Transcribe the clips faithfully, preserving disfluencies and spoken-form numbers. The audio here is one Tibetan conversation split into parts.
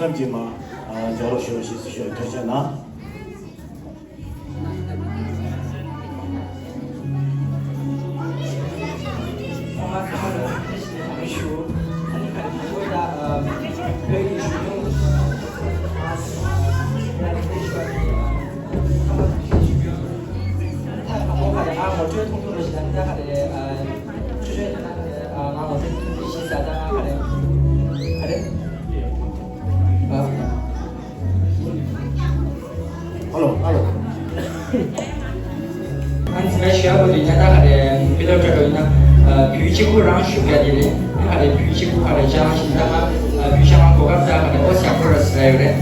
ཐམས་ཅད་མ་རྒྱལ་ལོ་ཞུ་རོགས་ཞེས་སུ་ཞུ་བའི་ཐུགས་རྗེ་གནང་། ཨ་ལོ། ཨ་ལོ། ང་ཚོ་ཞུ་བ་པོ་དེ་ཉག་ད་ག་རེ་བི་ལོ་ཏྲ་ལོ་ཡིན་ན། བོད་གཅིག་པུ་རང་ཞུ་ག་དེ་རེད། ག་རེ་བོད་གཅིག་པུ་ག་རེ་ཅང་ཞིག་ད་ང་བོད་ཤ་མ་གོ་སྐབས་ད་ག་རེ་ཨོ་སི་ཡ་པོ་ར་སི་ར་ཡོད་རེད།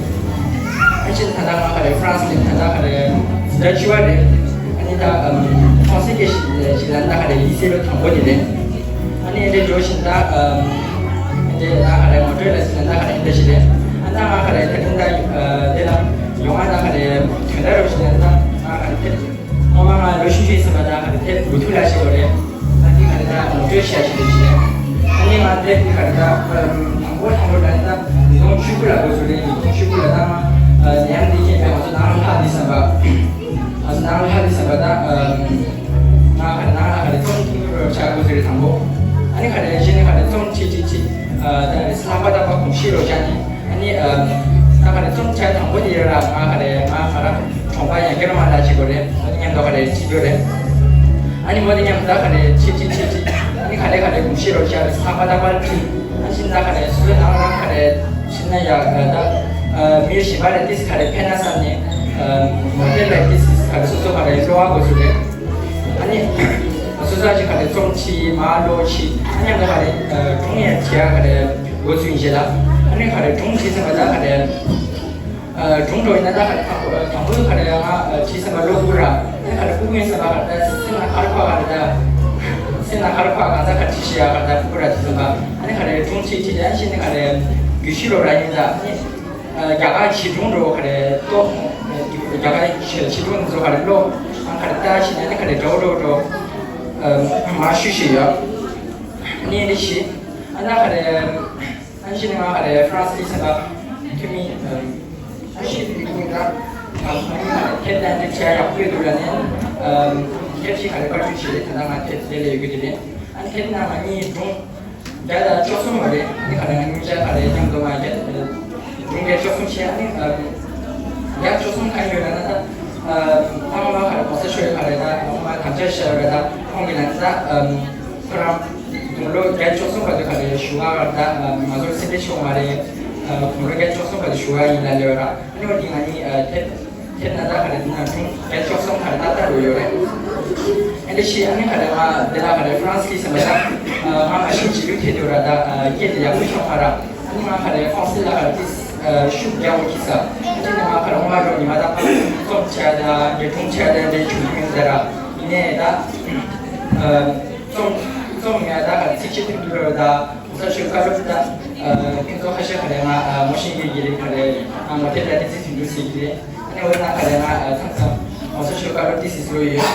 ཨ་ཅེ་ད་ད་ང་ག་རེ་ཧྥ་རན་སི་ནས་ད་ད་ག་རེ་ཟི་ལྟར་བཅུ་པ་རེད། ཨ་ནི་ད་ཧྥ་རན་སི་སྐད་ཞིག་ལ་ད་ག་རེ་ཡིག་ཚད་ལོ་དང་པོ་དེ་རེད། ཨ་ནི་འདྲ་འགྲོ་བཞིན་ད། འདི་ད་ག་རེ་ངོ་སྤྲོད་ལ་ཟིན་ན་ད་ག་རེ་འདི་ཞིག་རེད། ཨ་ད་ང་ག་རེ་དེ་རིང་ད་འདི་ལ་ཡོང་ང་ད་ག་རེ་དོན་དག་རོ་ཞིག་ན་ད་ང་ག་རེ་དེ་ངོ་མ་ང་ལོ་ཤུ་ཤུ་ཡིན་ཟེར་བ་ད་ག་རེ་དེ་འུ་ཐུག་ལ་ཞིག་རེད། ད་འདི་ག་རེ་ད་ངོ་སྤྲོད་བྱ་ཞིག་རེད་ཞིག་རེད། ཨ་ནི་ང་དེ་འདི་ག་རེ་ད་དང་པོ་དང་པོ་ད་ད་ཉིས་སྟོང་བཅུ་དགུ་ལ་འགོ་ཚུགས་རེད། ཉིས་སྟོང་བཅུ་དགུ་ལ་ད་ང་ནད་ཡམས་འདི་རྐྱེན་པས་ང་ཚོ་ནང་ལ་ལྷག་འདི་ཟེར་བ། ང་ཚོ་ནང་ལ་ལྷག་འདི་ཟེར་བ་ད། ང་ག་རེ་ནང་ལ་ག་རེ་རྩོམ་ཐུང་ཐུང་རོ་བྱ་དགོས་ཟེར་རེད་དང་པོ། ཨ་ནི་ག་རེ་གཞི་ནས་ག་རེ་རྩོམ་ཁྲིད་ཁྲིད་ཁྲིད། ད་རེས་ལྷག་པ་ལྷག་པ་གོམས་གཤིས་རོ་བྱ་ནི། ཨ་ནི་ད་ག་རེ་རྩོམ་བྱ་དང་པོ་དེ་ཡོད་ར་ང་ག་རེ་ང་ང་རང་གྲོང་པ་ཡང་སྐྱོར་མ་ལ་བྱེད་དགོས་རེད། ཨ་ནི་མཉམ་དུ་ག་རེ་བྱེད་རྒྱུ་རེད། ཨ་ནི་མོ་དེ་མཉམ་ད་ག་རེ་ཁྲིད་ཁྲིད་ཁྲིད་ཁྲིད། ཨ་ནི་ག་རེ་ག་རེ་གོམས་གཤིས་རོ་བྱ་རེད་ལྷག་པ་ལྷག་པ་ཁྲིད། ཨ་ནི་ད་ག་རེ་སུ་ནང་རང་ག་རེ་ཕྱིན་ན་ཡ་ད་མི་གཞན་པ་ལ་ཏིས་ག་རེ་ཕན་ན་བསམ་ནས་མ་ཕན་པའི་ཏིས་ག་རེ་སོ་སོ་ག་རེ་བློ་བ་དགོས་ཚུལ་རེད། ཨ་ནི་སོ་སོ་ཅིག་ག་རེ་རྩོམ་ཆི་མ་ལོ་ཆི་ཨ་མཉམ་དུ་ག་རེ་སྒྲུང་ཡང་བྲིས་ཡ་ག་རེ་དགོས་ཚུལ་ཡིན་ཞེས་ལ། ཨ་ནི་ག་རེ་སྒྲུང་བྲིས་ཚར་བ་ད་ག་རེ་སྒྲུང་འགྲོ་ཡིན་ན་ད་ག་རེ་དང་པོ་ག་རེ་ང་བྲིས་ཚར་བ་ལོ་དགུ་ར་ཨ་ནི་ག་རེ་ལྐུགས་ཡིན་ཚར་བ་ག་རེ་ད་སེམས་ལ་ག་རེ་ཕོག་ག་རེ་ད་སེམས་ལ་ག་རེ་ཕོག་ག་ད་ག་བྲིས་ཤེས་ཡ་ག་རེ་ད་ལྐུགས་ར་བྲིས་ཚར་བ། ཨ་ནི་ག་རེ་སྒྲུང་བྲིས་བྲིས་ཡ་ཤེས་ནི་ག་རེ་རྒྱུ་ཤི་ལོ་ར་ཡིན་ད་ཨ་ནི། རྒྱ་གར་བྱིས་སྒྲུང་འགྲོ་ག་རེ་ཏོ། རྒྱ་གར་བྱིས་སྒྲུང་འདི་ཚོ་ག་རེ་ཀློག་ཨང་ག་རེ་ལྟ་ཞིག་ན་ནི་ག་རེ་འགྲོ་འགྲོ་འགྲོ། མ་ཤུ་ཤི་ཡོད། ནི་འདི་ཤི། ཨ་ན་ག་རེ། ཨ་ཤི་ནི་ང་ག་རེ་ཧྥ་རན་སི་ཚན་པ་འཐུས་མི། ཨ་ཤི་འདི་ཀུན་ད། ཨ་ནི་ག་རེ་ཐེབས་ལྡན་འདི་བྱ་ཡག་པོ་འདུག་ལ་ནི། ཐེབས་ཤིག་ག་རེ་པར་སྐྲུན་བྱེད་རེད། ད་ལྟ་ང་ཐེབས་དེ་ལས་ཡོད་རྒྱུ་དེ་རེད། ཨ་ནི་ཐེབས་ནང་ང་གཉིས་སྒྲུང་། བརྒྱ་དང་བཅུ་གསུམ་མ་རེད། ཨ་ནི་ག་རེ་ང་གཉིས་ཆ་ག་རེ་མཉམ་དུ་མ་བརྒྱ་སྒྲུང་བརྒྱ་བཅུ་གསུམ་བྱས། ཨ་ནི་བརྒྱ་བཅུ་གསུམ་གང་ཡོད་ལ་ན་ད། ཨ་ང་མ་ག་རེ་གོང་ས་མཆོག་ཡོད་ག་རེ་ད་ང་མ་དམ་བཅའ་བཞག་ཡོད་རེད། ད་ཁོང་གིས་ལ་ནི་ད་ཁོ་རང་དུང་ལོ་བརྒྱ་བཅུ་གསུམ་བར་དུ་ག་རེ་ ཞུ་བ་ག་རེ་ད་ང་ཚོར་སེམས་ཁྲལ་ཆེ་བ་མ་རེད། གོམ་བགྲོད་བརྒྱད་ཅུ་གྱ་གསུམ་ག་རེ་ཞུ་བ་ཡིན་ལ་ལེ་བ་ར། ཨ་ནི་འོ་དེ་ང་གཉིས་ཐེབས་ཐེབས་ན་ད་ག་རེ་ན་གྲངས་བརྒྱད་ཅུ་གྱ་གསུམ་ག་རེ་ཏག་ཏག་རུ་ཡོད་རེད། ཨ་འདྲ་ཞིག་ཨ་ནི་ག་རེ་ང་འདི་ལ་ག་རེ་ཧྥ་རན་སི་སྐད་ཟེར་བ་ད་ང་མ་ཤེས་བྱེད་ལུགས་ཐེབས་འདུག་ར། ད་སྐད་དེ་ཡག་པོ་ཤོང་མ་ར། ཨ་ནི་ང་ག་རེ་ཧྥ་རན་སི་ལ་ག་རེ་ཏིས་ཤུགས་རྒྱག་འོ་ཁྱི་ས། ཨ་ནི་ང་ག་རེ་ངོ་མ་རོ་ཉི་མ་ད་ཕ་རྩོམ་བྱ་ད་ཉེ་དྲུང་བྱ་ད་འདྲ་བྱུང་ཡོད་ད་ར། ཡིན་ནའི་ད་རྩོམ་རྩོམ་ཡ་ད་ག་རེ་ཚིག་ཆེ་ཐུབ་འདུག་ར། ད་གོང་ས་མཆོག་བཀའ་སློབ་ད་ཨ་ཁྱེད་ཚོ་ཁ་ཤས་ག་རེ་ང་ཨ་ངོ་ཤེས་ཀྱི་ཡིན་རེད། ག་རེ་ཨ་ངོ་དེབ་ལ་ཏི་ཙི་ཟིན་འདུག་ཟེར་གྱི་རེད། ཨ་ནི་འོ་ན་ག་རེ་ང་ཨ་མཚམས་མཚམས་གོང་ས་མཆོག་བཀའ་སློབ་ཏི་ཙི་ཟིན་ཡོད།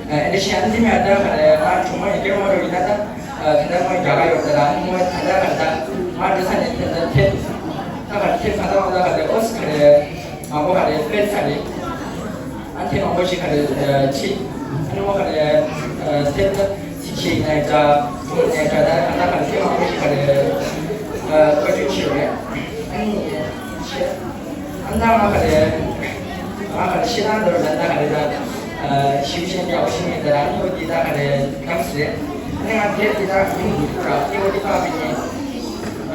ཨ་ཨ་ནི་ཤ་ཨ་ནི་མ་ད་ག་རེ་ང་གྲོང་མ་ཡི་སྐྱོར་མ་རོ་ཡིན་ན་ད་ཨ་ད་ལྟ་ངོ་རྒྱ་གར་ཡོད་ད་ར། ཨ་ནི་ངོ་ད་ལྟ་ག་རེ་ད་ང་འགྲོ་ས་ནས་ད་ལྟ་དེབ་ད་ག་རེ་དེབ་ད་ལྟ་ང་ད་ག་རེ་ཨོ་སི་ག་རེ་མང་པོ་ག་རེ་སྤེལ་ཚར་རེད། ཨ་ཐེངས་མང་པོ་ཞིག་ག་རེ་ཨ་ཕྱིན། ཨ་ནི་མོ་ག་རེ་ཨ་ཐེབས་ཚིག་ཤེས་ནས་འདྲ་སྒྲུང་ནས་འདྲ་ད་ག་ད་ག་རེ་ཐེངས་མང་པོ་ཞིག་ག་རེ་ཨ་བཀའ་འཁྲོལ་བྱས་ཡོད་རེད། ཨ་ནི་ཨ་ད་ང་ག་རེ་ང་ག་རེ་ཤེས་ན་འདོར་ད་ད་ག་རེ་ད་ཨ་ཞིབ་ཤེས་ཡག་པོ་ཤེས་མེད་ད་ར། ཨ་ནི་འོ་འདི་ད་ག་རེ་གམ་སི་རེད། ཨ་ནི་ང་དེབ་འདི་ད་ཡིན་དགོས་ཐུག་ར། ཨ་ནི་འོ་འདི་ད་མི་ཉན།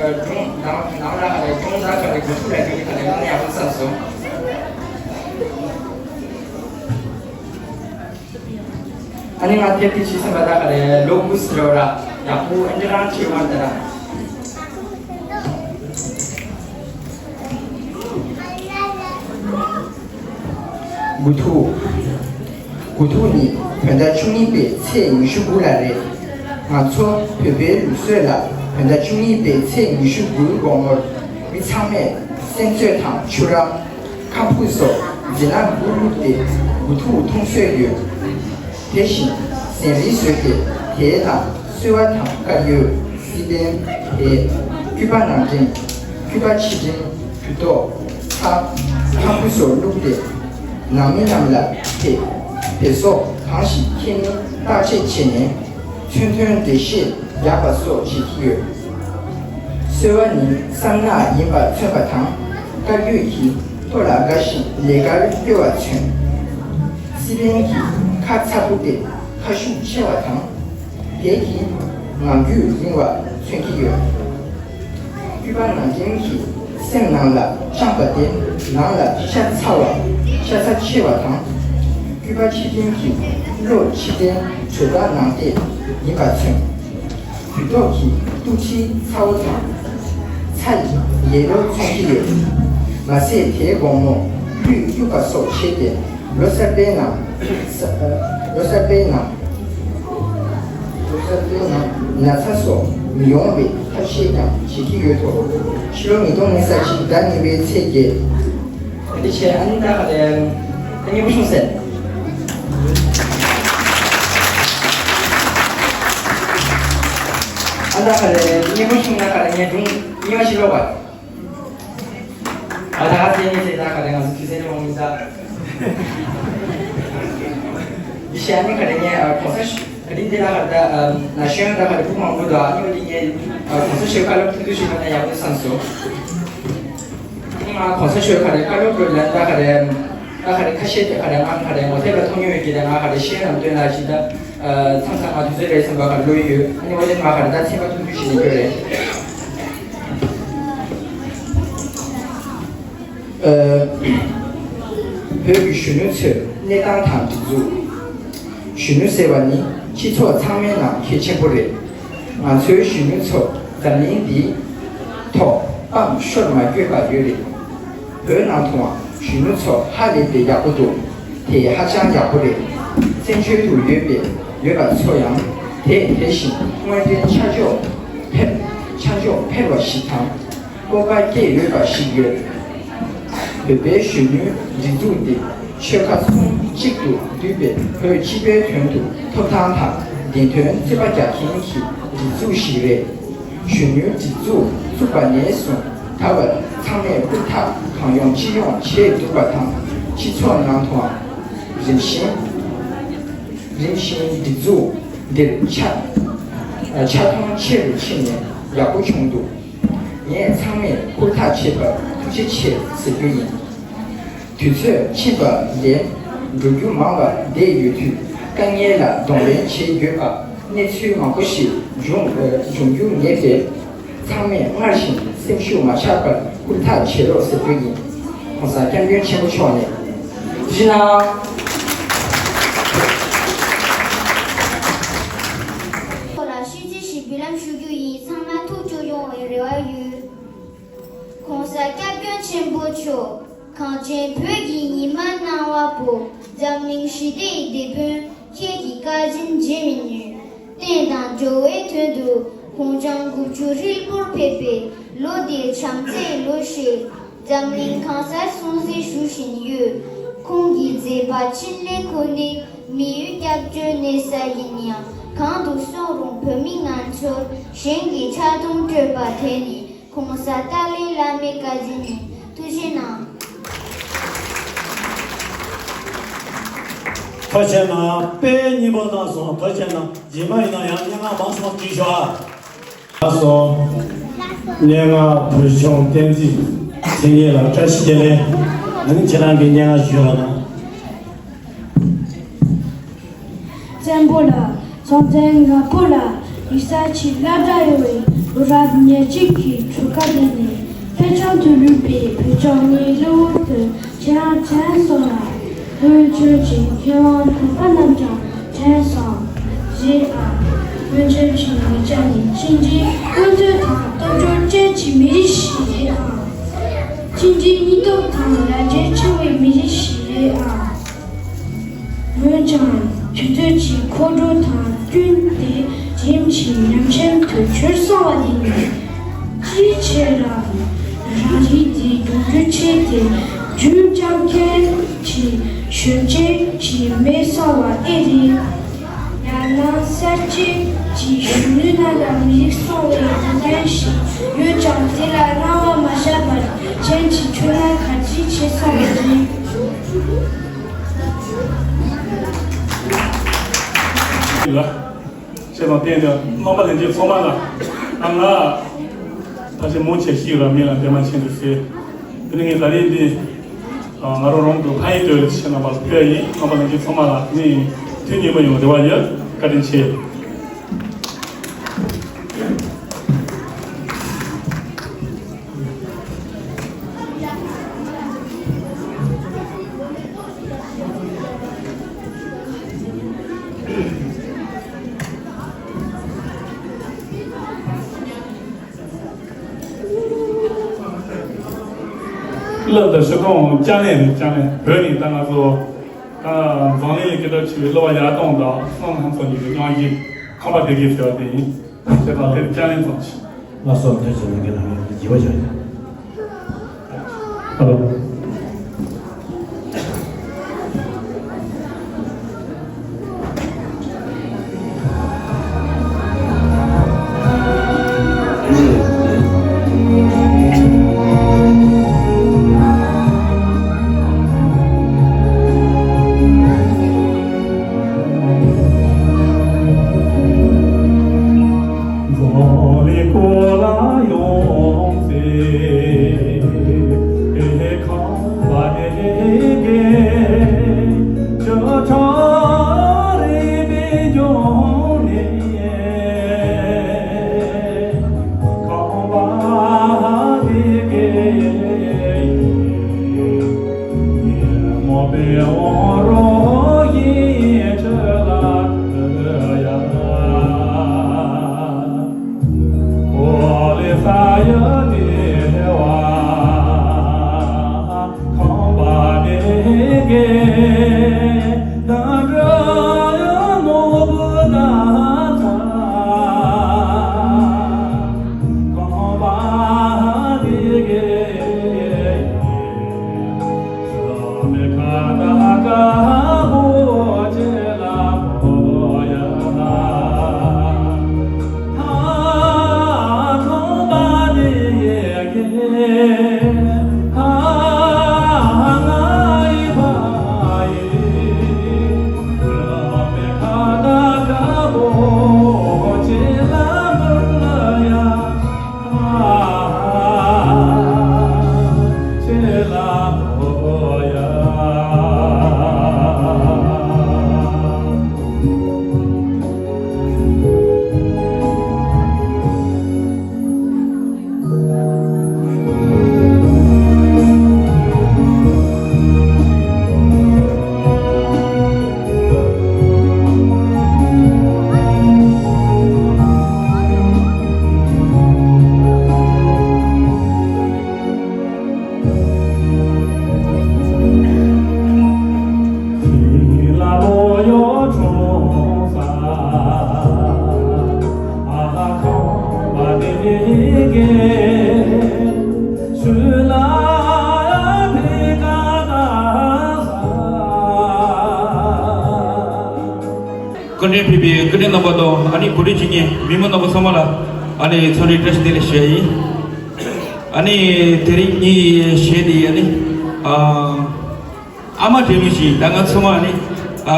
སྒྲུང་ནང་ནང་ལ་ག་རེ་སྒྲུང་ལ་ག་རེ་དགུ་ཐུག་ལ་རྒྱུ་ནི་ག་རེ་ཡོང་ན་ཡག་པོ་བསམ་སོང་། ཨ་ནི་ང་དེབ་དེ་ཇི་སེམས་པ་ད་ག་རེ་ལོ་དགུ་ཟིན་རོ་ར་ཡག་པོ་ཨ་འདྲ་རང་བྲིས་བ་ད་ར། དགུ་ཐུག་དགུ་ཐུག་ནི་བོད་ཟླ་བཅུ་གཉིས་པའི་ཚེས་ཉི་ཤུ་དགུ་ལ་རེད། ང་ཚོ་བོད་པའི་ལུགས་སྲོལ་ལ་བོད་ཟླ་བཅུ་གཉིས་པའི་ཚེས་ཉི་ཤུ་དགུའི་དགོང་མོར་མི་ཚང་མས་སྲན་ཚོད་དང་ཕྱུར་ར། ཁམ་བུ་སོགས་རྫི་ནག་དགུ་བླུགས་ཏེ་དགུ་ཐུག་འཐུང་སྲོལ་ཡོད། དེ་བཞིན་ཟན་རིལ་བཟོས་ཏེ་དེའི་ནང་སོལ་བ་དང་དཀར་ཡོལ། སི་པན། དེ། སྐུད་པ་ནང་འདྲེན། སྐུད་པ་ཕྱི་འདྲེན། བུལ་ཏོག་ཚྭ། ཁམ་བུ་སོགས་བླུགས་ཏེ། ནང་མི་རྣམས་ལ་དེ། དེ་སོགས་གང་ཞིག་ཁྱེར་མིན་བརྟག་དཔྱད་བྱས་ནས། མཚོན་དོན་འགྲེལ་བཤད་རྒྱག་པ་སོགས་བྱེད་ཀྱི་ཡོད། སོལ་བ་ནི་སྲང་ནག་ཡིན་པ་མཚོན་པ་དང་། དཀར་ཡོལ་གྱིས་ལྟོ་ལ་དགའ་ཞིང་ལས་ཀར་གཡོལ་བ་མཚོན། སི་པན་གྱིས་ཁ་ཚ་པོ་སྟེ་ཁ་ཤུགས་ཆེ་བ་དང་། དེ་གིས་ངང་རྒྱུད་རིང་བ་མཚོན་གྱི་ཡོད། སྐུད་པ་ནང་འདྲེན་གྱིས་སེམས་ནང་ལ་བཅངས་པ་དེ་ནང་ལ་ཤ་ཚ་བ། ཤ་ཚ་ཆེ་བ་དང་། སྐུད་པ་ཕྱི་འདྲེན་གྱིས་བློ་ཕྱི་བརྟན་གྲོས་དགའ་ནང་བརྟན་ཡིན་པ་མཚོན། བུལ་ཏོག་གིས་ལྟོ་ཕྱི་ཚ་བོ་དང་། ཚྭ་ཡིས་ཡེ་ལོ་མཚོན་གྱི་ཡོད། མ་ཟད་དེའི་དགོང་མོ་ལུས་གཡུག་པ་སོགས་བྱས་ཏེ། ལོ་གསར་པའི་ནང་། ལོ་གསར་པའི་ནང་། ལོ་གསར་པའི་ནང་ན་ཚ་སོགས་མི་ཡོང་བའི་ཐབས་ཤེས་ཀྱང་བྱེད་ཀྱི་ཡོད་དོ། ཕྱི་ལོ་ཉིས་སྟོང་ཉི་ཤུ་རྩ་གཅིག་ཟླ་གཉིས་པའི་ཚེས་བརྒྱད། འདི་བྱས་ཨ་ནི་ད་ག་ལེ། ད་སྙན་པོ་བྱུང་ཟེར། ཨ་ད་ག་ལེ་སྙན་པོ་བྱུང་ན་ག་ལེ་ངས་སྒྲུང་རྙིང་བ་ཞིག་ཀློག་པ། ཨ་ད་ག་ཚེ་ངས་ཚེ་ད་ག་ལེ་ང་ཚོ་དུས་ཚོད་ནི་མང་མི་ད། འདི་བྱས་ཨ་ནི་ག་ལེ་ངས་གོང་ས་ཤོད་ག་ལེ་འདི་ལ་ག་ལེ་ད་ན་གཞོན་ད་ག་ལེ་བུ་མང་པོ་འདུག་ཨ་ནི་འོ་འདི་ངས་གོང་ས་ཤོད་བཀའ་སློབ་ཐུང་ཐུང་ཞིག་གནང་ན་ཡག་པོ་བསམ་སོང་། ང་གོང་ས་མཆོག་ག་རེ་བཀའ་སློབ་སྐོར་ལ་ད་ག་རེ། ད་ག་རེ་ཁ་ཤས་དེ་ག་རེ་ང་ག་རེ་ངོ་དེབ་ལ་མཐོང་མྱོང་ཡོད་ཀྱི་རེད། ང་ག་རེ་ཤེས་རམ་སྟོན་ལ་ཞིག་ད། མཚམས་མཚམས་ང་དུས་ཚོད་རེད་བསམ་པ་ག་རེ་ལོས་ཡོད། ཨ་ནི་འོ་དེ་ང་ག་རེ་ད་ཚན་པ་ཐུང་ཐུང་ཞིག་ལས་ཡོད་རེད། བོད་ཀྱི་གཞོན་ནུ་ཚོའི་གནས་སྟངས་དང་སྒྲིག་འཛུགས། གཞོན་ནུ་ཟེར་བ་ནི་སྤྱི་ཚོགས་ཚང་མའི་ནང་གལ་ཆེན་པོ་རེད། ང་ཚོའི་གཞོན་ནུ་ཚོ་འཛམ་གླིང་འདིའི་ཐོག་སྤང་ཤོར་མ་འགྱོད་པ་ཡོད་རེད། བོད་ནང་དུའང་གཞོན་ནུ་ཚོ་ཧ་ལས་པའི་ཡག་པོ་འདུག་དེ་ཧ་ཅང་ཡག་པོ་རེད། བཙན་བྱོལ་དུ་ཡོད་པའི་ཡོད་པ་ཚོ་ཡང་དེ་དེ་བཞིན་དངོས་འབྲེལ་ཆ་འཇོག་ཕེབས་ཆ་འཇོག་ཕེབས་པ་ཞིག་དང་། སྤོབས་པ་སྐྱེས་ཡོད་པ་ཞིག་ཡོད། བོད་པའི་གཞོན་ནུའི་སྒྲིག་འཛུགས་འདི་ཆོལ་ཁ་ཚོགས་གཅིག་ཏུ་འདུས་པའི་བོད་སྤྱི་པའི་དོན་དུ་ཐོབ་ཐང་དང་བདེན་དོན་རྩོད་པ་རྒྱག་མཁན་གྱི་སྒྲིག་འཛུགས་ཤིག་རེད། གཞོན་ནུའི་སྒྲིག་འཛུགས་བཙུགས་པ་ནས་བཟུང་ད་བར་ཚང་མས་ཧུར་ཐག་གང་ཡོང་ཅི་ཡོང་བྱས་འདུག་པ་དང་། སྤྱི་ཚོགས་ནང་དུའང་རིམ་བཞིན་རིམ་བཞིན་སྒྲིག་འཛུགས་འདིར་ཆ་ཆ་མཐུན་ཆེ་རུ་ཕྱིན་ནས་ཡག་པོ་བྱུང་འདུག་ངས་ཚང་མས་ཧུར་ཐག་བྱས་པར་ཐུགས་རྗེ་ཆེ་ཟེར་རྒྱུ་ཡིན། དུས་ཚོད་ཕྱིན་པ་ལས་འགྲོ་རྒྱུ་མང་བ་བསྡད་ཡོད་དུས་དཀའ་ངལ་ལ་གདོང་ལེན་བྱེད་དགོས་པ་གནས་ཚུལ་མང་པོ་ཞིག་ འབྱུང་འབྱུང་འགྱུར་ངེས་པས། ཚང་མས་སྔར་བཞིན་སེམས་ཤུགས་མ་ཆག་པར་ཧུར་ཐག་བྱེད་རོགས་ཟེར་རྒྱུ་ཡིན། ༸གོང་ས་༸སྐྱབས་མགོན་ཆེན་པོ་མཆོག་ནས་གཟིགས་གནང་། ཁོ་ལ་ཤིས་བརྗོད་ཞིག་འབུལ་ལམ་ཞུ་རྒྱུ་ཡིན། ཚང་མ་ཐུགས་སྐྱོ་ཡོང་བའི་རེ་བ་ཡོད། ༸གོང་ས་༸སྐྱབས་མགོན་ཆེན་པོ་མཆོག་གངས་ཅན་བོད་ཀྱི་ཉི་མ་སྣང་བ་པོ། འཛམ་གླིང་ཞི་བདེའི་དེད་དཔོན། ཁྱེད་ཀྱི་བཀའ་དྲིན་བརྗེད་མི་ནུས། བསྟན་དང་འགྲོ་བའི་དོན་དུ་དགུང་གྲངས་དགུ་བཅུ་ཧྲིལ་པོར་ཕེབས་པའི་ལོ་འདིའི་བྱམས་བརྩེའི་ལོ་ཞེས་འཛམ་གླིང་གང་སར་སྲུང་བརྩི་ཞུ་བཞིན་ཡོད། ཁོང་གི་མཛད་པ་འཕྲིན་ལས་ཁོ་ནི་མི་ཡུལ་སྐྱབས་བཅོལ་གནས་ས་ཡིན་ཡང་། གང་དུ་སོང་རུང་བོད་མི་ང་ཚོར་གཞན་གྱི་ཕྲག་དོག་སྤྲོད་པ་དེ་ནི་༸གོང་ས་ཏཱ་ལའི་བླ་མའི་བཀའ་དྲིན་ཡིན། ཐུགས་རྗེ་གནང་། ཐུགས་རྗེ་གནང་། དཔེ་སྙིང་པོ་གནང་སོང་། ཐུགས་རྗེ་གནང་། རྗེས་མ་ཡིན་ན་ཡང་སྙན་ངག་མང་སོང་བྲིས་ཤོག་ཨ། ལགས་སོ། སྙན་ངག་བོད་ལྗོངས་བསྟན་འཛིན་མཚན་ཉིད་ལགས། བཀྲ་ཤིས་བདེ་ལེགས། ཨ་ནི་ཁྱེད་རང་གི་སྙན་ངག་ཞུ་བ་ན། བཙན་པོ་ལ། སྲོང་བཙན་སྒམ་པོ་ལ། ཡིག་ཚད་ཆེས་སླ་བྲལ་ཡོད་པའི་ལོ་རབས་ཉེར་གཅིག་གི་གྲུ་ཁ་དེ་ནི་ཕལ་བྱུང་དུ་ལུས་པའི་བོད་ལྗོངས་ནི་གློ་བུར་དུ་ཁྱེད་རང་དྲན་སོང་ལ། སྔོན་བྱོན་གྱི་མཁས་དབང་གྲགས་པ་རྣམས་ཀྱང་དྲན་སོང་། རེད་ཨ། སྔོན་བྱོན་གྱི་ངེད་ཅག་ནི་གཅིག་འདྲའི་མངོན་འདོད་དང་སྟོབས་འབྱོར་ཅན་གྱི་མི་རིགས་ཤིག་རེད་ཨ། གཅིག་འདྲའི་སྙིང་སྟོབས་དང་ལ་རྒྱ་ཆེ་བའི་མི་རིགས་ཤིག་རེད་ཨ། འོན་ཀྱང་དུས་ཚོད་ཀྱི་འཁོར་འགྲོས་དང་བསྟུན་ཏེ་རིམ་གྱིས་ཉམས་ཞན་དུ་གྱུར་སོང་བ་དེ་ནི། ཅིའི་ཕྱིར་ལ། རང་རིགས་འདི་ཡོང་རྒྱུའི་ཆེད་དུ་རྒྱུན་བསྐྱངས་མཁན་གྱི་གཞོན་སྐྱེས་ཅིག་མེད་སོང་བ་ཨེ་རེད། ཡང་ན་གསར་བརྗེ་གི་གཞོན་ནུའི་ནང་ལ་མི་རིགས་སྲུང་བའི་ལས་འགན་ཞིག་ཡོད་ཀྱང་དེ་ལ་སྣང་བ་མ་བཞག་པར་གཞན་གྱི་ཁྱོད་ན་ག་རེ་བྱས་སོང་བ་རེད། ལ། བྱས་ཙང་བརྟེན་ནས་རྣམ་པ་ལྷན་རྒྱས་ཚང་མ་ལ་ང་ཕལ་ཆེར་མང་ཆེ་ཤེས་ཡོད་ར་མིན་ལ་འདེམས་མ་ཆེན་དུ་ཟེར། དེ་ནི་ངས་ད་རེས་འདི་ང་རང་རང་གི་ཕ་ཡུལ་དུ་ཡོད་ཆེ་རྣམ་པ་ལ་ཕུལ་ཡ་ཡིན། རྣམ་པ་ལྷན་རྒྱས་ཚང་མ་ལ་ནི་དུས་ཉིན་མོ་ཡོང་བདེ་བ་ཡོད། བཀའ་དྲིན་ཆེ། བློ་དང་ཤོག་གོང་ལྕགས་ལན་རེད། ལྕགས་ལན་བོད་ནས་ད་ང་ཚོ་ད་འཛམ་གླིང་ལ་སྐད་གྲགས་ཆེ་བའི་གླུ་བ་ཡར་ཐོང་དང་བསམ་ལྷན་ཚོགས་གཉིས་ཀྱི་རྐྱང་གཞས་ཁམས་པ་སྡེ་དགེ་ཟེར་བ་དེ་ཡིན། དེ་དང་དེར་ལྕགས་ལན་ཙམ་ཞིག་ལགས་སོ། ཐུགས་རྗེ་ཆེ། ལགས་སོ། སྐུ་མགྲོན་ཕེབས་པའི་སྐུ་མགྲོན་རྣམ་པ་དང་ཨ་ནི་གོ་སྒྲིག་བྱེད་མཁན་མི་མང་རྣམ་པ་ཚང་མ་ལ་ཨ་ནི་འཚམས་འདྲི་བཀྲ་ཤིས་བདེ་ལེགས་ཞུ་ཡ་ཡིན། ཨ་ནི་དེ་རིང་ངའི་གཞས་འདི་ཨ་ནི་ཨ། ཨ་མ་དྲན་གླུ་ཞིག་ད་ང་ཚང་མ་ནི་ཨ་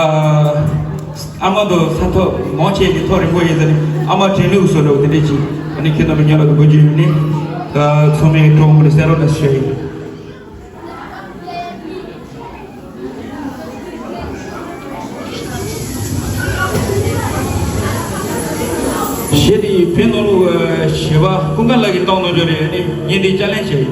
ཨ་མ་དང་ས་ཐོག་མང་ཆེ་གི་ཐོག་རིང་པོ་ཡིན་ཙང་ནི་ཨ་མ་དྲན་གླུ་བཟོ་འདྲ་བོ་དེ་འདྲས་ཅིག་ཨ་ནི་ཁྱེད་རྣམ་པའི་སྙན་ལ་དུ་འབུལ་རྒྱུ་ཡིན་ནི། ད་ཚང་མས་སྤྲོ་བོ་མི་འདྲ་གསན་རོགས་གནང་ཞུ་ཡིན། གཞས་འདི་བོད་ནང་ལུགས་གཞས་པ་ཀུན་དགའ་ལགས་ཀྱིས་བཏང་གནང་རྒྱུ་རེད། ཨ་ནི་ངས་འདི་དཔྱད་ལེན་བྱས་ཡིན།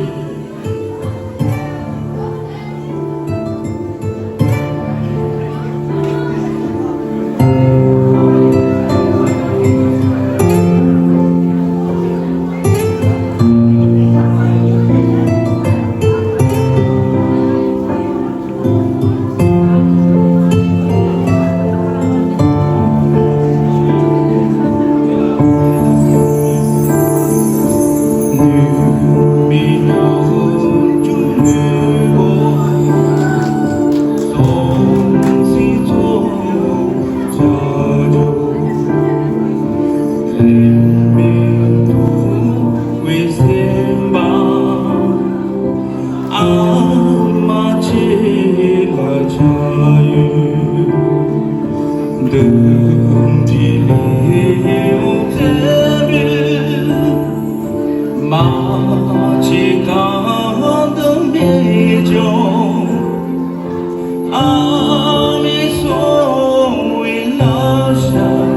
ཨ་མ་ཁྱེད་ལ་ཆ་ཡོད། འདི་འདྲའི་ལས་འོང་ཚེ་རིང་། མ་ཁྱེད་གང་དུ་མེད་ཀྱང་། ཨ་མའི་གསོ་བའི་བླ་ཞབས།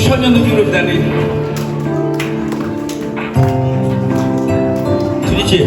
ཤོ་ཉོ་ནུ་ཅུ་རུ་ད་ནི། ཐུགས་རྗེ་ཆེ།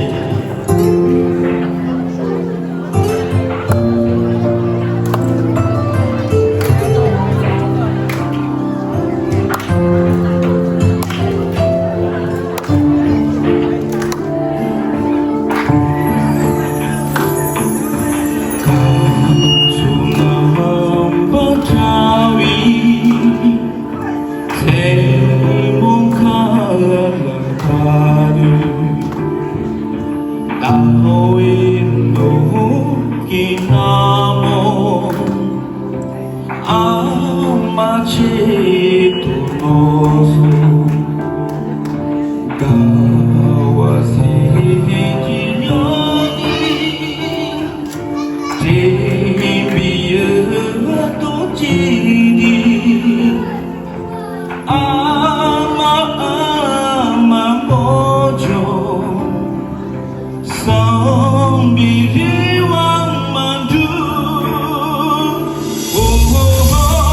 ཨ་མ་ཁྱེད་དུ་ནོར་སོང་། དགའ་བ་སེམས་ཀྱི་ཉོན་ནི། དྲན་པའི་ཡུལ་དུ་སྐྱེས་ཏེ། ཨ་མ་ཨ་མ་མོ་ཇོ། བསམ་པའི་རེ་བ་མ་འགྲུབ། ཨོ་ཧོ་ཧོ།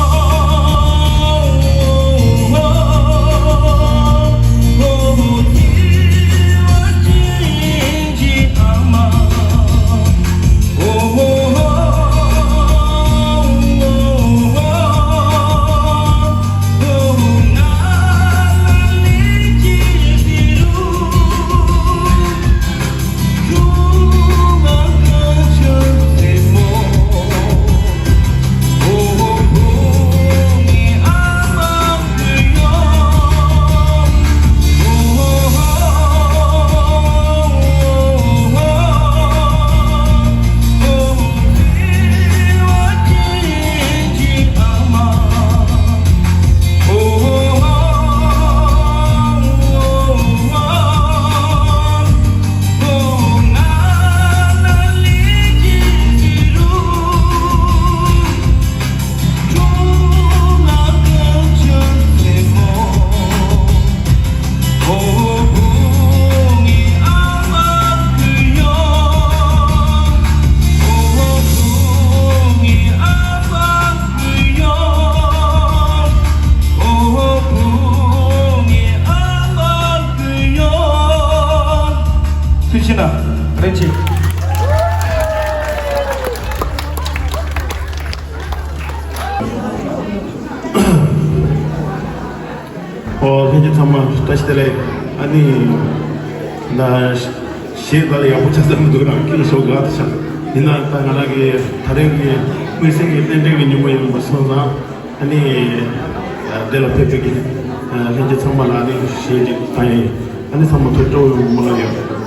ཆེ། ཨོ། ལྷན་རྒྱས་ཚང་མ་བཀྲ་ཤིས་བདེ་ལེགས། ཨ་ནི་ད་གཞས་ད་ལ་ཡག་པོ་ཆགས་ས་མི་འདུག་རང་སྐྱིད་ལ་ཤོག་དགའ་ད་ཆགས། ཡིན་ན་ད་ང་རང་གི་ད་རེས་ཀྱི་དམིགས་བསལ་གྱི་རྟེན་འབྲེལ་གྱི་ཉིན་མོ་ཡིན་པ་སོང་ཙང་། ཨ་ནི་འདི་ལ་ཕེབས་བཅུག་གི་ལྷན་རྒྱས་ཚང་མ་ལ་ཨ་ནི་གཞས་ཅིག་བཏང་ཡིན། ཨ་ནི་ཚང་མ་ཐུགས་སྤྲོ་བའི་མོ་ལ་ཡོད།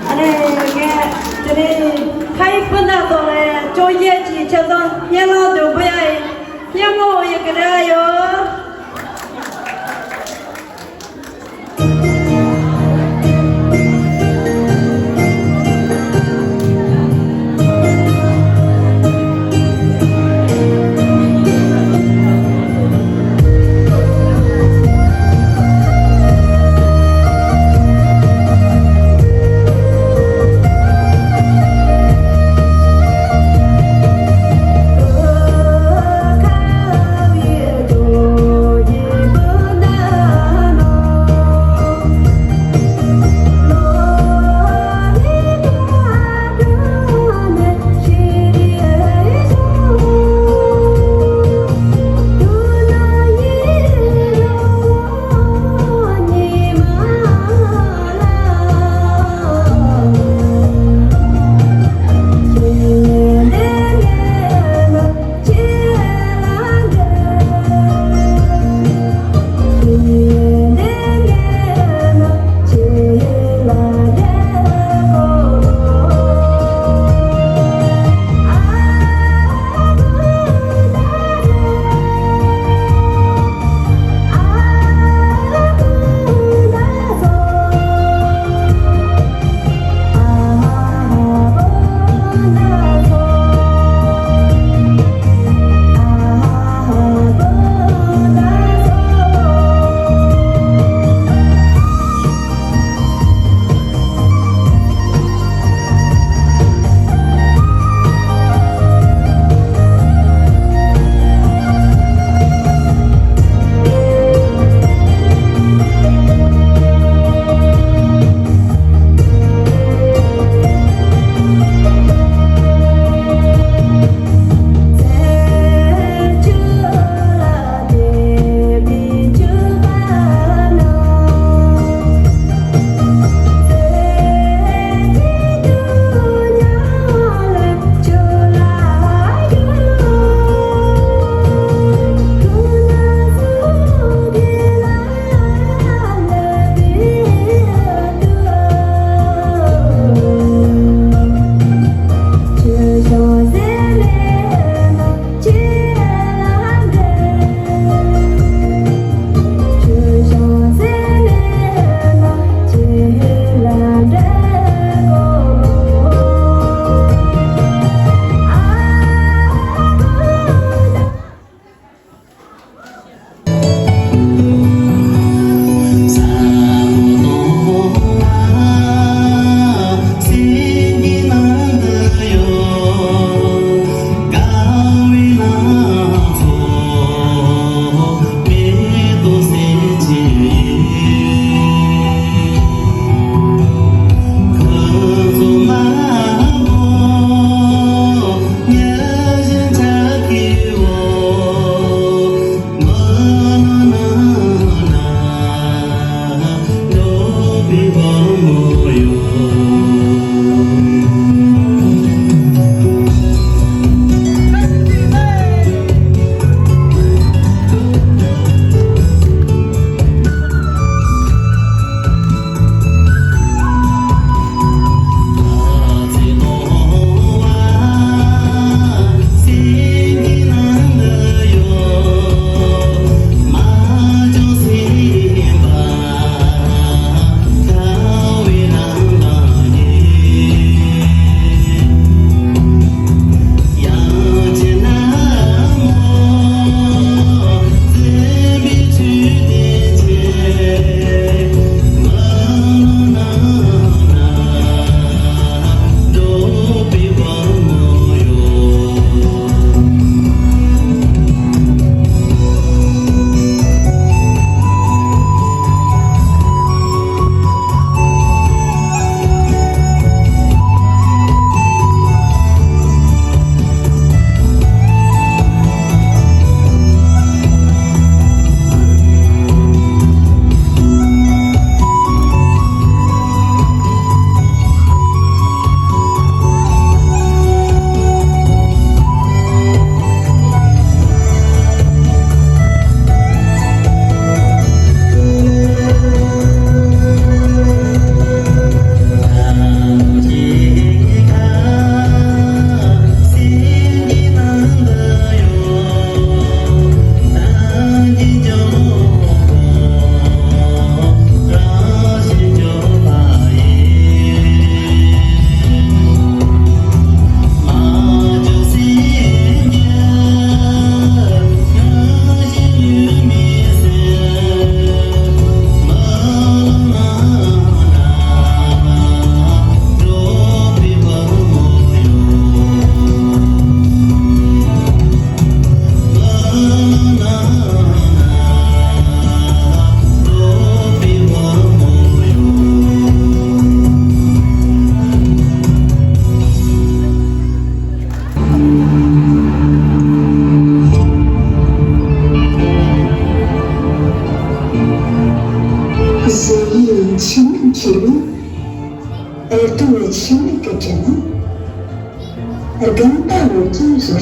ཨ་ནི་ངས་དེ་རིང་ཕ་ཡི་སྤུན་ཟླ་ཚོ་ལ་སྐྱོན་བརྗོད་ཀྱི་ཆེད་དུ་སྙན་ལམ་དུ་འབུལ་ཡ་ཡི་སྙན་མོ་ཡི་གི་རེ་བ་ཡོད།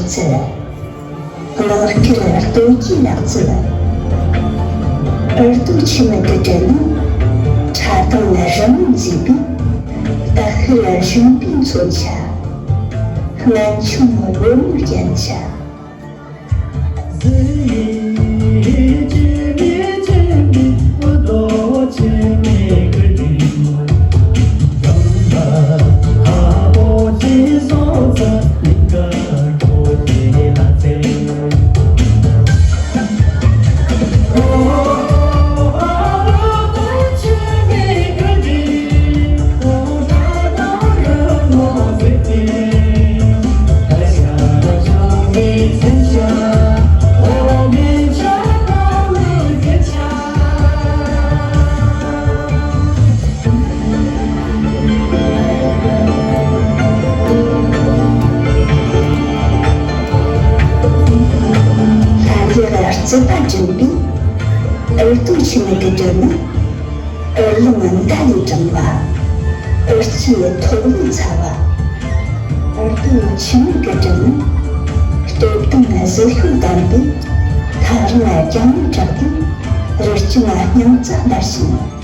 རྩལ། གླག་དཀར་སྟོད་ཀྱི་ལག་རྩལ། ཨར་ཏོ་ཆི་མི་གི་གྲལ་ནས་ཕྲ་དང་ལ་རི་མོ་མཛེས་པའི་རྟ་ཤི་ལ་ཞིང་པའི་མཚོན་ཆ། སྨན་ཆུང་སྒོར་མོའི་རྒྱན་ཆ། ལྷ་འདྲེ་ལ་རྩིད་པ་འགྲིམ་པའི་ཨར་ཏོ་ཆི་མི་གི་གྲལ་ནས། ཨར་ལུང་མདའ་ལས་དྲངས་པ། ཨར་སྐྱེས་ཐོག་ལས་ཚ་བ། ཨར་ཏོ་ཆི་མི་གི་གྲལ་ནས། སྟོབས་དང་གཟི་ཤུགས་ལྡན་པའི་ཐག་རིང་ལ་རྒྱང་མི་གྲགས་པའི་རི་སྐྱོང་ལ་སྙིང་རྩ་འདར་ཞིང་།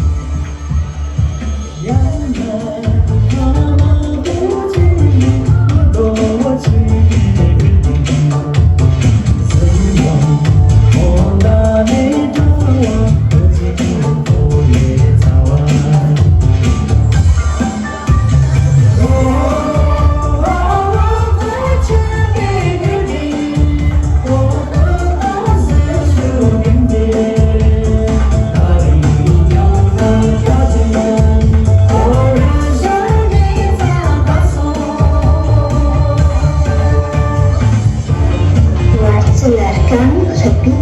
ང་ཚོ་ལ་དཀའ་ངལ་སླེབས་པའི་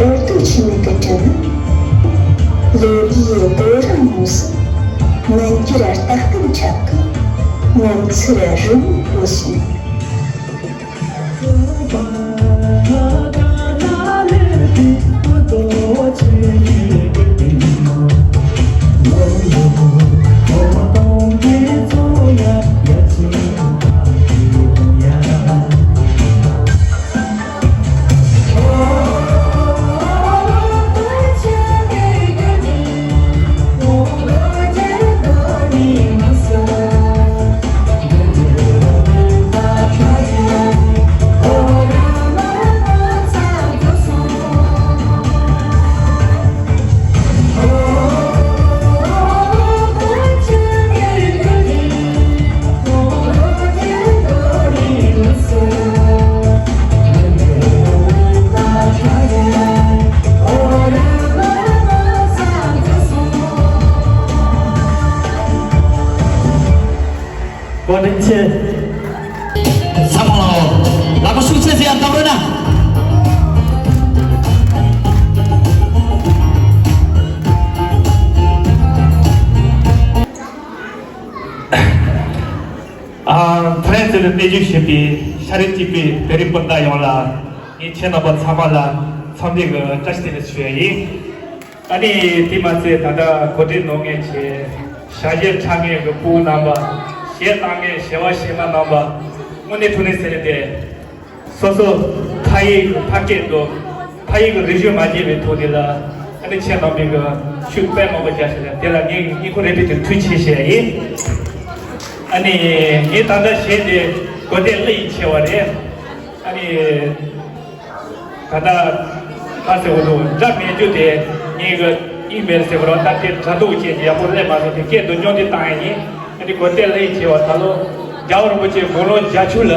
ཨར་ཏོ་ཆི་མི་གི་གྲལ་ནས། ལོ་རྒྱུས་སྒོ་ར་ངོས་སུ་མི་འགྱུར་རྟག་གཏན་ཆགས་ཀྱི་ངོ་མཚར་རི་མོ་བཀོད་སོང་། བཀའ་དྲིན་ཆེ། ཚང་མ་ལ་ལག་པ་ཤུགས་ཆེ་ཟེར་ཡང་སྟབས་རེད་ན། ཨ། ཕ་རན་སི་ལ་གནས་སྡོད་བྱེད་པའི་ཤ་རུས་གཅིག་པའི་བོད་རིགས་སྤུན་ཟླ་ཡོངས་ལ། ངས་ཁྱེད་རྣམ་པ་ཚང་མ་ལ་འཚམས་འདྲི་གི་བཀྲ་ཤིས་བདེ་ལེགས་ཞུ་ཡ་ཡིན། ཨ་ནི་དེ་མ་ཚད་ད་ལྟ་གོ་སྒྲིག་གནང་མཁན་གྱི་ཞལ་བཞེས་འཁྲབ་མཁན་གྱི་ཕྲུ་གུ་རྣམ་པ། གཞས་བཏང་མཁན་གཞས་པ་གཞས་མ་རྣམ་པ། དངོས་གནས་ཐུགས་རྗེ་ཆེ་ལགས་ཏེ། སོ་སོ་ཕ་ཡུལ་གྱི་ཕ་སྐད་དང་ཕ་ཡུལ་གྱི་རིག་གཞུང་མ་བརྗེད་པའི་ཐོག་ནས་ལ། ཨ་ནི་ཁྱེད་རྣམ་པས་ཀྱི་ཤུགས་དཔེ་མང་པོ་རྒྱག་ཤག་ལ། དེ་ལ་ངས་སྙིང་ཁོང་རེ་ལྟོས་ཀྱི་ཐུགས་རྗེ་ཆེ་ཞུ་ཡ་ཡིན། ཨ་ནི་ངས་ད་ལྟ་གཞས་འདི་གོ་དེ་གླུ་ཡིས་ཆེ་བ་རེད། ཨ་ནི། ད་ལྟ་ག་ཟེར་བ་འདུག་འདྲ་མེད་རྒྱུ་དེ་ངེད་ཀྱི་ཨི་མེལ་ཟེར་བ་ར། ད་དེ་དྲ་ཐོག་བཅས་ཀྱི་ཡག་པོ་སླེབས་མ་སོང་། དེ་སྐད་དུ་སྙོན་འདི་བཏང་ཡ་ཡིན། ཨ་ནི་གོ་དེ་ལེན་བྱས་བ་ད་ལོ་རྒྱལ་བ་རིན་པོ་ཆེ་དགུང་ལོ་བརྒྱད་ཅུ་ལ་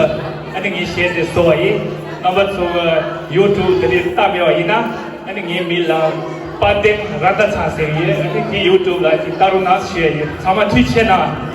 ཨ་ནི་ངའི་གཞས་དེ་བཟོ་བ་ཡིན། རྣམ་པ་ཚོ་གི་ཡུ་ཊུབ་དེ་རིང་ལྟ་མེད་པ་ཡིན་ན། ཨ་ནི་ངའི་མིང་ལ་དཔལ་ལྡན་ར་ཏ་ཚང་ཟེར་གྱི་ཡོད། ཨ་ནི་དེ་ཡུ་ཊུབ་ལ་ཅིག་ལྟ་རོགས་གནང་ཞུ་ཡ་ཡིན། ཚང་མ་ཐུགས་རྗེ་ཆེ་གནང་།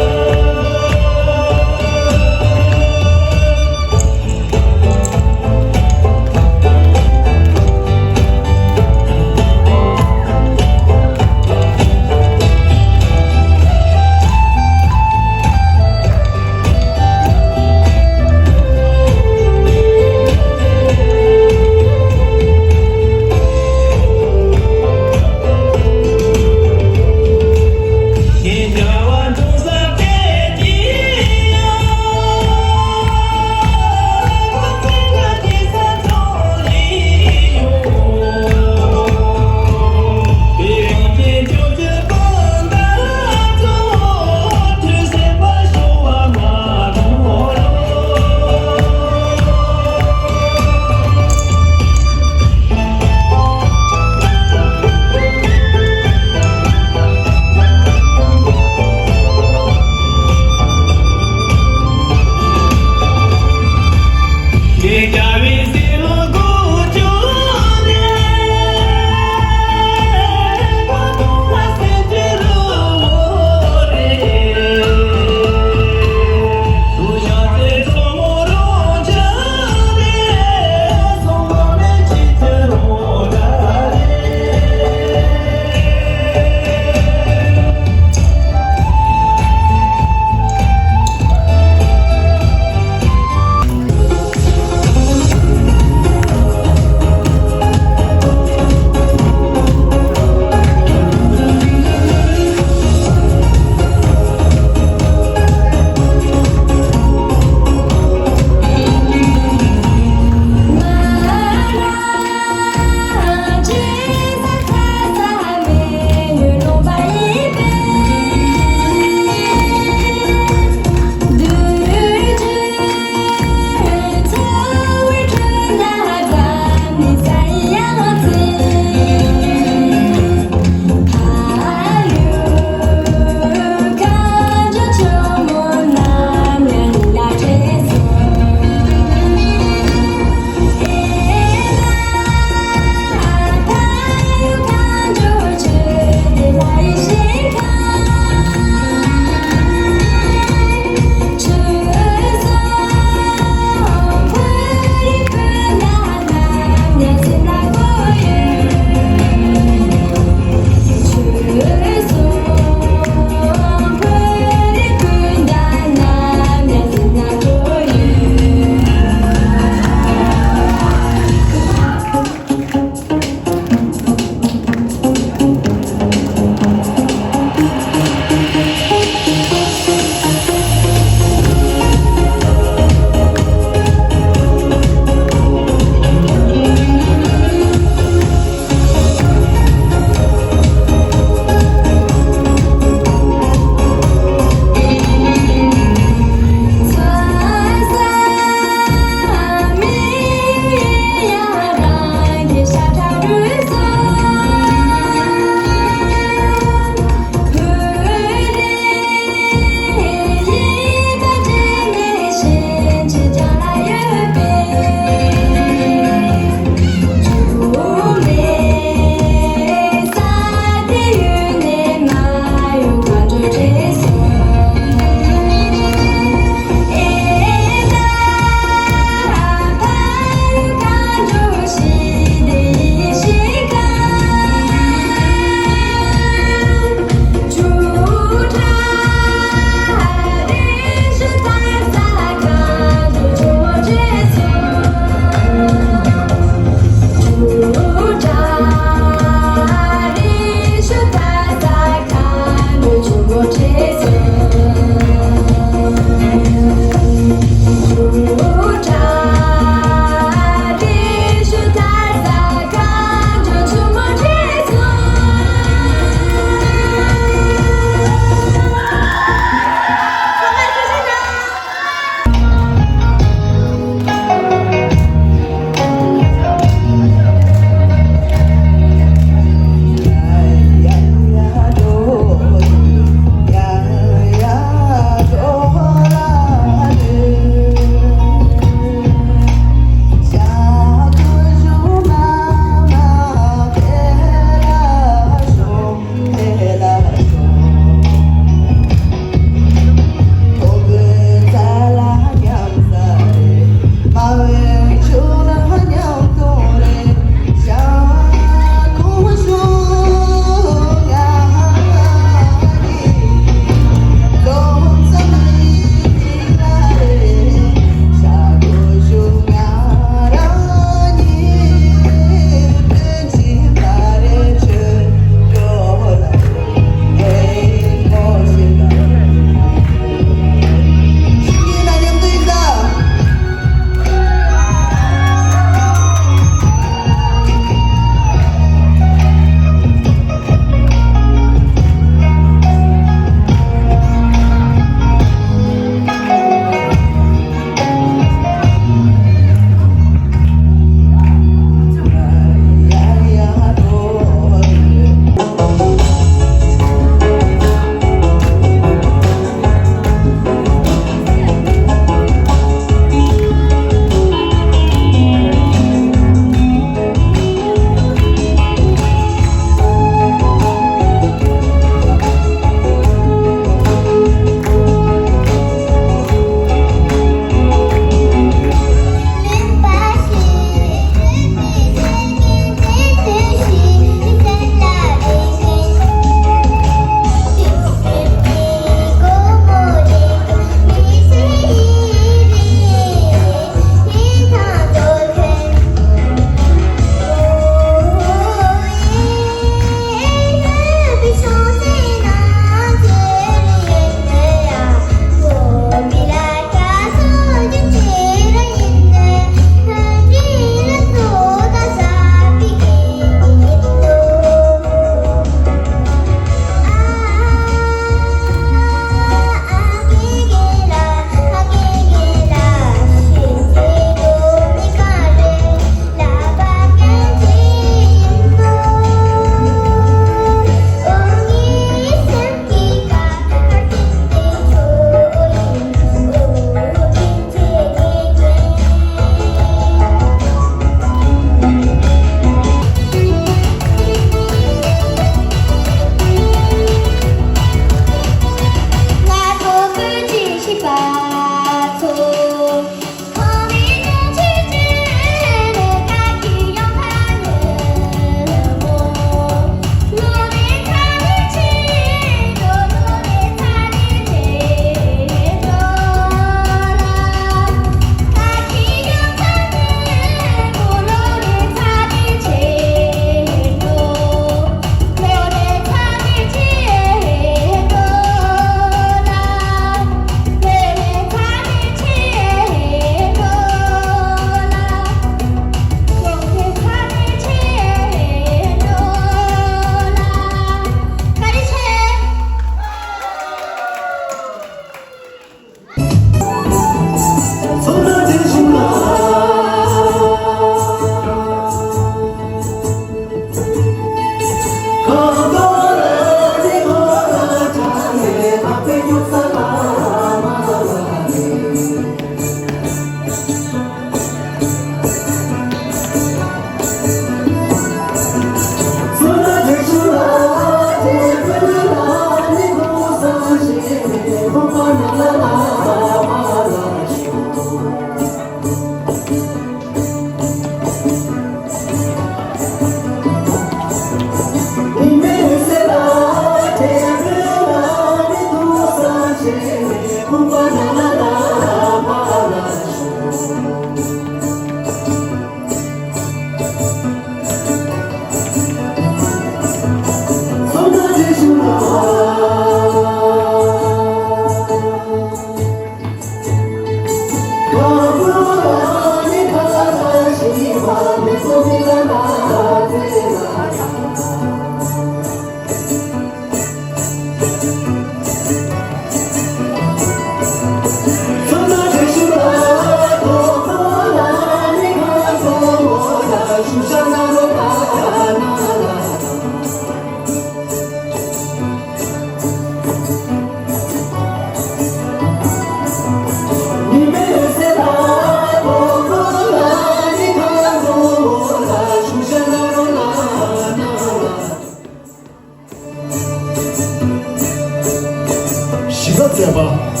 གཞིས་ཀ་རྩེ་པ།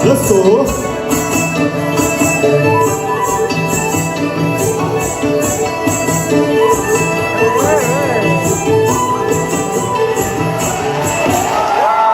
ལགས་སོ།